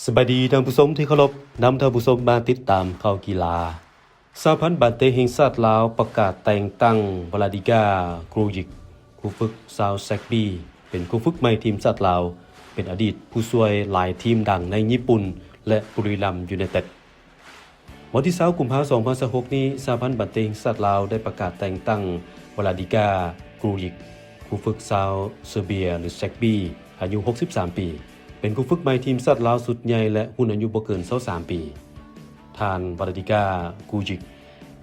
ສະບາຍດີທ່ານຜູ້ຊົມທີ່ເຄົາລົບ, ນຳທ່ານຜູ້ຊົມມາຕິດຕາມຂ່າວກິລາ. ສະຫະພັນບານເຕະແຫ່ງຊາດລາວປະກາດແຕ່ງຕັ້ງ ວາລາດີກາ ກຣູຢິກ ຄູຝຶກຊາວແຊັກບີ ເປັນຄູຝຶກໃໝ່ທີມຊາດລາວ, ເປັນອະດີດຜູ້ຊ່ວຍຫຼາຍທີມດັງໃນຍີ່ປຸ່ນ ແລະ ບຸຣີລຳຢູໄນເຕັດ. ວັນທີຊາວ ກຸມພາ ສອງພັນຊາວຫົກນີ້, ສະຫະພັນບານເຕະແຫ່ງຊາດລາວໄດ້ປະກາດແຕ່ງຕັ້ງ ວາລາດີກາ ກຣູຢິກ ຄູຝຶກຊາວເຊີເບຍ ຫຼື ແຊັກບີ ອາຍຸຫົກສິບສາມປີ ເປັນຄູຝຶກໃໝ່ທີມຊາດລາວຊຸດໃຫຍ່ ແລະ ຮຸ່ນອາຍຸບໍ່ເກີນຊາວສາມປີ. ທ່ານ ວາລາດີກາ ກຣູຢິກ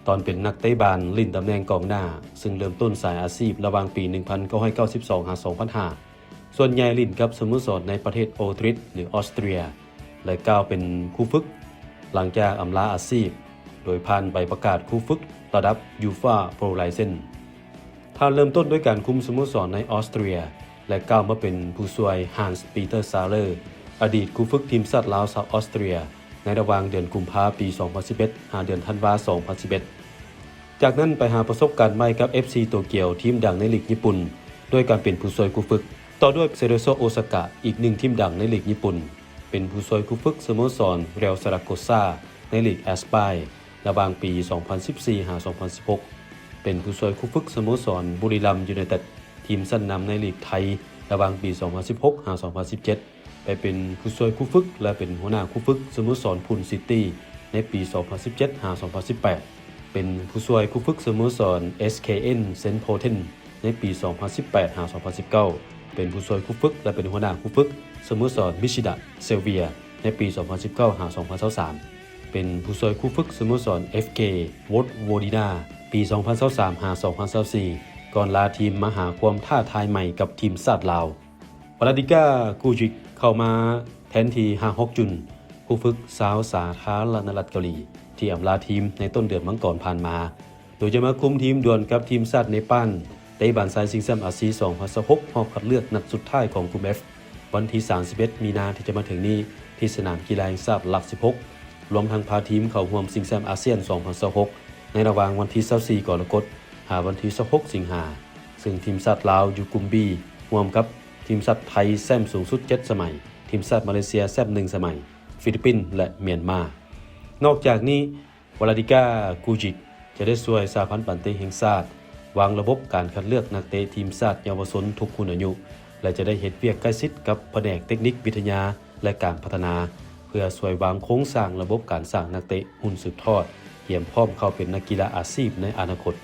ຕອນເປັນນັກເຕະບານຫຼິ້ນຕຳແໜ່ງກອງໜ້າ, ເຊິ່ງເລີ່ມຕົ້ນສາຍອາຊີບລະຫວ່າງປີໜຶ່ງພັນເກົ້າຮ້ອຍເກົ້າສິບສອງ ຫາ ສອງພັນຫ້າ ສ່ວນໃຫຍ່ຫຼິ້ນກັບສະໂມສອນໃນປະເທດໂອຕຣິດ ຫຼື ອອສເຕຣຍ ແລະ ກ້າວເປັນຄູຝຶກຫຼັງຈາກອຳລາອາຊີບ, ໂດຍຜ່ານໃບປະກາດຄູຝຶກລະດັບຢູຟາໂປຣໄລເຊັນ. ທ່ານເລີ່ມຕົ້ນດ້ວຍການຄຸມສະໂມສອນໃນອອສເຕຣຍ ແລະ ກ້າວມາເປັນຜູ້ຊ່ວຍ Hans-Peter Zahler ອະດີດຄູຝຶກທີມຊາດລາວຊາວອອສເຕຣຍ ໃນລະຫວ່າງເດືອນກຸມພາປີສອງພັນສິບເອັດ ຫາເດືອນທັນວາສອງພັນສິບເອັດ. ຈາກນັ້ນໄປຫາປະສົບການໃໝ່ກັບ ເອັຟຊີ ໂຕກຽວ ທີມດັງໃນລີກຍີ່ປຸ່ນ ດ້ວຍການເປັນຜູ້ຊ່ວຍຄູຝຶກ, ຕໍ່ດ້ວຍ ເຊໂດໂຊ ໂອຊາກະ ອີກໜຶ່ງທີມດັງໃນລີກຍີ່ປຸ່ນ, ເປັນຜູ້ຊ່ວຍຄູຝຶກສະໂມສອນ Real Zaragoza ໃນລີກແອັດສະປາຍ ລະຫວ່າງປີສອງພັນສິບສີ່ ຫາ ສອງພັນສິບຫົກ, ເປັນຜູ້ຊ່ວຍຄູຝຶກສະໂມສອນບຸຣີລຳຢູໄນເຕັດ ທີມຊັ້ນນຳໃນລີກໄທ ລະຫວ່າງປີສອງພັນສິບຫົກ ຫາ ສອງພັນສິບເຈັດ, ໄປເປັນຜູ້ຊ່ວຍຄູຝຶກ ແລະ ເປັນຫົວໜ້າຄູຝຶກສະໂມສອນພຸນຊິຕີ ໃນປີສອງພັນສິບເຈັດ ຫາ ສອງພັນສິບແປດ, ເປັນຜູ້ຊ່ວຍຄູຝຶກສະໂມສອນ ເອສ ເຄ ເອັນ ເຊັນ ໂພເທັນ ໃນປີສອງພັນສິບແປດ ຫາ ສອງພັນສິບເກົ້າ, ເປັນຜູ້ຊ່ວຍຄູຝຶກ ແລະ ເປັນຫົວໜ້າຄູຝຶກສະໂມສອນມິຊິດະ ເຊວເວຍ ໃນປີສອງພັນສິບເກົ້າ ຫາ ສອງພັນຊາວສາມ, ເປັນຜູ້ຊ່ວຍຄູຝຶກສະໂມສອນ ເອຟ ເຄ ໂວດໂວດີນາ ປີສອງພັນຊາວສາມ ຫາ ສອງພັນຊາວສີ່ ກ່ອນລາທີມມາຫາຄວາມທ້າທາຍໃໝ່ກັບທີມຊາດລາວ. ວາລາດີກາ ກຣູຢິກ ເຂົ້າມາແທນທີ່ ຮາງ ຮອກ ຈຸນ ຄູຝຶກຊາວສາທາລະນະລັດເກົາຫຼີ ທີ່ອຳລາທີມໃນຕົ້ນເດືອນມັງກອນຜ່ານມາ, ໂດຍຈະມາຄຸມທີມດວນກັບທີມຊາດເນປານ ເຕະບານຊາຍຊິງແຊ້ມອາຊີ ສອງພັນຊາວຫົກ ຮອບຄັດເລືອກນັດສຸດທ້າຍຂອງກຸ່ມ F ວັນທີສາມສິບເອັດ ມີນາທີ່ຈະມາເຖິງນີ້ ທີ່ສະໜາມກິລາແຫ່ງຊາດຫຼັກສິບຫົກ, ລວມທັງພາທີມເຂົ້າຮ່ວມຊິງແຊ້ມອາຊຽນ ສອງພັນຊາວຫົກ ໃນລະຫວ່າງວັນທີຊາວສີ່ ກໍລະກົດ ຫາວັນທີຊາວຫົກ ສິງຫາ, ເຊິ່ງທີມຊາດລາວຢູ່ກຸ່ມ B ຮ່ວມກັບທີມຊາດໄທແຊ້ມສູງສຸດເຈັດສະໄໝ, ທີມຊາດມາເລເຊຍແຊ້ມໜຶ່ງສະໄໝ, ຟີລິບປິນ ແລະ ມຽນມາ. ນອກຈາກນີ້, ວາລາດີກາ ກຣູຢິກ ຈະໄດ້ຊ່ວຍສະຫະພັນບານເຕະແຫ່ງຊາດ ວາງລະບົບການຄັດເລືອກນັກເຕະທີມຊາດເຍົາວະຊົນທຸກຮຸ່ນອາຍຸ ແລະ ຈະໄດ້ເຮັດວຽກໃກ້ຊິດກັບພະແນກເຕັກນິກວິທະຍາ ແລະ ການພັດທະນາ ເພື່ອຊ່ວຍວາງໂຄງສ້າງລະບົບການສ້າງນັກເຕະຮຸ່ນສືບທອດ, ກຽມພ້ອມເຂົ້າເປັນນັກກິລາອາຊີບໃນອະນາຄົດ.